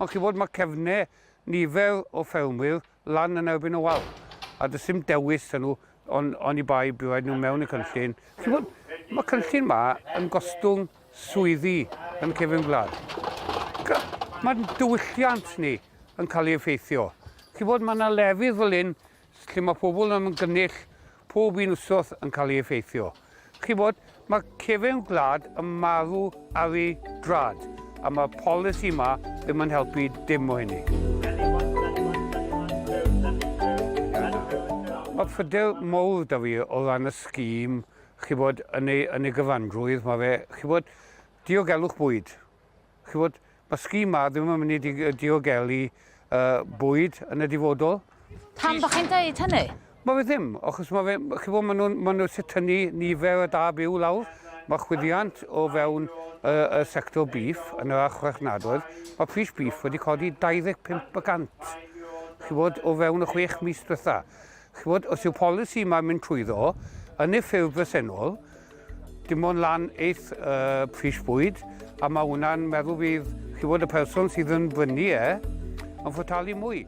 Ond chi'n gwybod, mae cefnau nifer o ffermwyr lan yn erbyn y wal, a does dim dewis 'da nhw ond oni bai bydd rhaid nhw mewn y cynllun. Chi'n gwybod, mae cynllun ma yn gostwng swyddi yn cefn gwlad. Mae'n diwylliant ni yn cael ei effeithio. Chi'n gwybod, mae yna lefydd fel hyn lle mae pobl yn ymgynnull pob un wsos yn cael ei effeithio. Chi'n gwybod, mae cefn gwlad yn marw ar ei drad, a mae'r polisi yma ddim yn helpu dim o hynny. Mae pryder mawr 'da fi o ran y scheme, chi'n gwybod, yn ei, yn ei gyfanrwydd, mae fe, chi'n gwybod, diogelwch bwyd. Chibod, mae scheme 'ma ddim yn mynd i diogelu uh, bwyd yn y dyfodol. Pam bod chi'n deud hynny? Mae fe ddim, achos mae fe, chibod, maen nhw'n ma nhw eisiau tynnu nifer y da byw lawr. Mae chwyddiant o fewn y, y sector beef yn yr archfarchnadoedd. Mae pris beef wedi codi 25 y cant. Chibod, o fewn y chwech mis diwetha. Chibod, os yw polisi yma'n mynd trwyddo, yn ei ffurf bresennol, dim ond lan eith uh, pris bwyd, a mae hwnna'n meddwl fydd, chibod, y person sydd yn brynu e, yn ffotalu mwy.